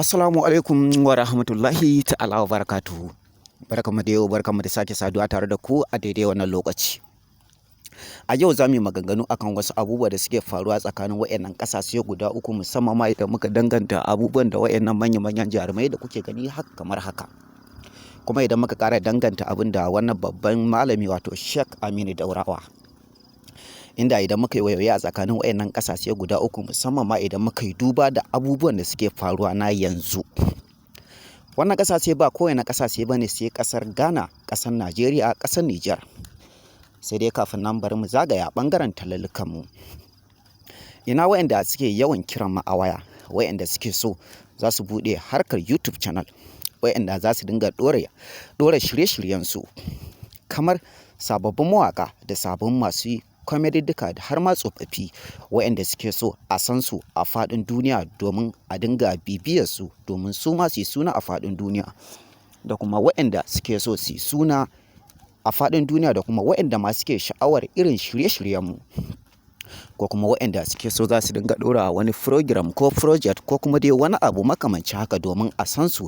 Assalamu alaikum wa rahmatullahi ta'ala wa barakatuhu. Barkanmu da yau, barkanmu da sake saduwa tare da ku a daidai wannan lokaci. A yau za mu yi maganganu akan wasu abubuwa da suke faruwa tsakanin waɗannan ƙasashe guda uku, musamman ma idan muka danganta abubuwan da waɗannan manya-manyan jarumai da kuke gani haka kamar haka. Kuma idan muka ƙara danganta abin da wannan babban malami, wato Sheikh Aminu Daurawa. Inda idan muka yi waiwaye a tsakanin waɗannan ƙasashe guda uku, musamman ma idan muka yi duba da abubuwan da suke faruwa na yanzu. Wannan ƙasashe ba kowane ƙasashe ba ne sai ƙasar Ghana, ƙasar Najeriya, ƙasar Nijar. Sai dai kafin nan, bari mu zagaya ɓangaren tallallukanmu. Ina waɗanda suke yawan kiran mu a waya, waɗanda suke so za su buɗe harkar YouTube channel, waɗanda za su dinga ɗora shirye-shiryensu kamar sababbin mawaƙa da sabbin masu comedy duka da har ma tsofaffi, waɗanda suke so a san su a faɗin duniya domin a dinga bibiyar su, domin su ma su yi suna a faɗin duniya, da kuma waɗanda suke so su yi suna a faɗin duniya, da kuma waɗanda ma suke sha'awar irin shirye-shiryenmu, ko kuma waɗanda suke so za su dinga ɗora wani program ko project ko kuma dai wani abu makamancin haka, domin a san su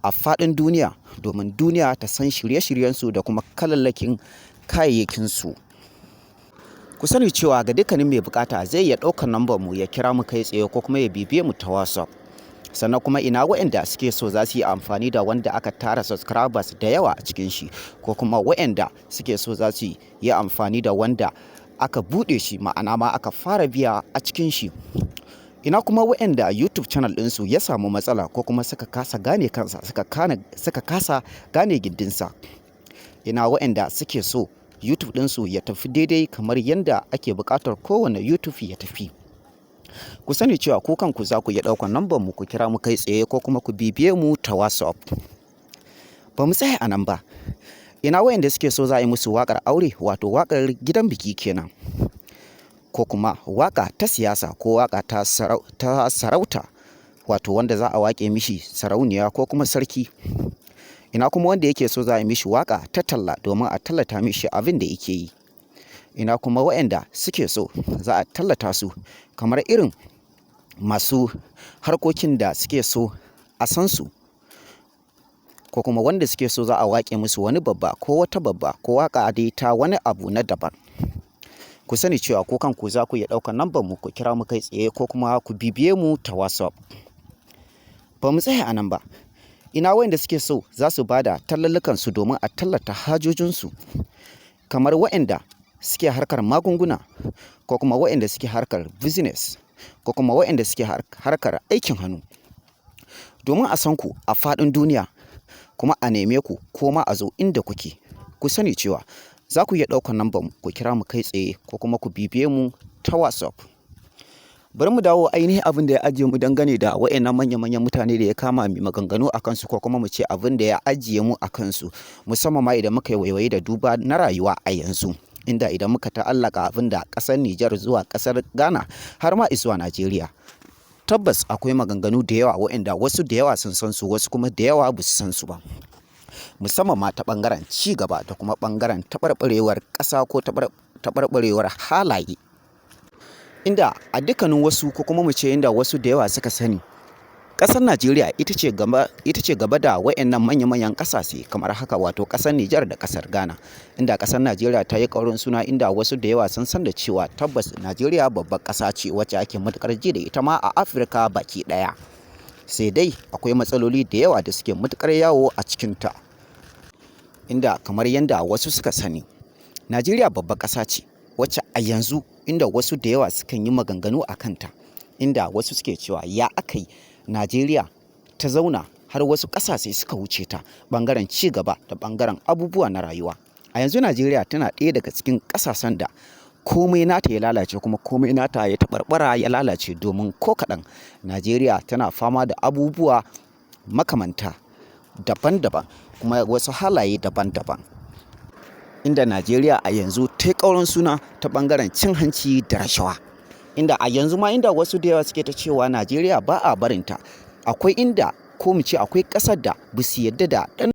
a faɗin duniya, domin duniya ta san shirye-shiryensu da kuma kalallakin kayayyakinsu. Ku sani cewa ga dukkanin mai bukata zai iya ɗaukar nambar mu ya kira mu kai tsaye ko kuma ya bibiye mu ta WhatsApp. Sannan kuma ina waɗanda suke so za su yi amfani da wanda aka tara subscribers da yawa a cikin shi, ko kuma waɗanda suke so za su yi amfani da wanda aka buɗe shi, ma'ana ma aka fara biya a cikin shi. Ina kuma waɗanda YouTube channel ɗinsu ya samu matsala ko kuma suka kasa gane kansa, suka kasa gane gindinsa. Ina waɗanda suke so YouTube ɗinsu ya tafi daidai kamar yadda ake buƙatar kowane YouTube ya tafi. Ku sani cewa ku kanku za ku iya ɗaukar nambar mu ku kira mu kai tsaye ko kuma ku bibiye mu ta WhatsApp. Ba mu tsaya a nan ba. Ina wayanda suke so za a yi musu waƙar aure, wato waƙar gidan biki kenan, ko kuma waƙa ta siyasa, ko waƙa ta sarauta, wato wanda za a waƙe mishi sarauniya ko kuma sarki. Ina kuma wanda yake so za a yi mishi waƙa ta talla domin a tallata mishi abin da yake yi. Ina kuma wayanda suke so za a tallata su kamar irin masu harkokin da suke so a san su, ko kuma wanda suke so za a waƙe musu wani babba ko wata babba, ko waƙa dai ta wani abu na daban. Ku sani cewa ku kanku za ku iya ɗaukar nambar mu ku kira mu kai tsaye ko kuma ku bibiye mu ta WhatsApp. Ba mu tsaya a nan ba. Ina wayanda suke so za su ba da tallallukansu domin a tallata hajojinsu, kamar wayanda suke harkar magunguna, ko kuma wayanda suke harkar business, ko kuma wayanda suke harkar aikin hannu. Domin a san ku a faɗin duniya kuma a neme ku ko ma a zo inda kuke. Ku sani cewa za ku iya ɗaukar nambar mu ku kira mu kai tsaye ko kuma ku bibiye mu ta WhatsApp. Bari mu dawo ainihin abin da ya ajiye mu dangane da waɗannan manya-manyan mutane da ya kama mu maganganu a kansu, ko kuma mu ce abin da ya ajiye mu a kansu, musamman ma idan muka yi waiwaye da duba na rayuwa a yanzu. Inda idan muka ta'allaka abin da ƙasar Nijar zuwa ƙasar Ghana har ma izuwa Najeriya. Tabbas akwai maganganu da yawa waɗanda wasu da yawa sun san su, wasu kuma da yawa ba su san su ba. Musamman ma ta ɓangaren ci gaba da kuma ɓangaren taɓarɓarewar ƙasa ko taɓarɓarewar halaye. Inda a dukkanin wasu, ko kuma mu ce inda wasu da yawa suka sani, ƙasar Najeriya ita ce gaba da waɗannan manya-manyan ƙasashe kamar haka, wato ƙasar Nijar da ƙasar Ghana. Inda ƙasar Najeriya ta yi ƙaurin suna, inda wasu da yawa sun san da cewa tabbas Najeriya babbar ƙasa ce wacce ake matuƙar ji da ita ma a Afirka baki ɗaya. Sai dai akwai matsaloli da yawa da suke matuƙar yawo a cikinta. Inda kamar yadda wasu suka sani, Najeriya babbar ƙasa ce wacce a yanzu inda wasu da yawa sukan yi maganganu a kanta, inda wasu suke cewa ya aka yi Najeriya ta zauna har wasu ƙasashe suka wuce ta ɓangaren ci gaba da ɓangaren abubuwa na rayuwa. A yanzu Najeriya tana ɗaya daga cikin ƙasashen da komai nata ya lalace kuma komai nata ya taɓarɓara ya lalace, domin ko kaɗan Najeriya tana fama da abubuwa makamanta daban-daban kuma wasu halaye daban-daban. Inda Najeriya a yanzu ta yi ƙaurin suna ta ɓangaren cin hanci da rashawa. Inda a yanzu ma inda wasu da yawa suke ta cewa Najeriya ba a barinta. Akwai inda, ko mu ce akwai ƙasar da ba su yarda da ɗan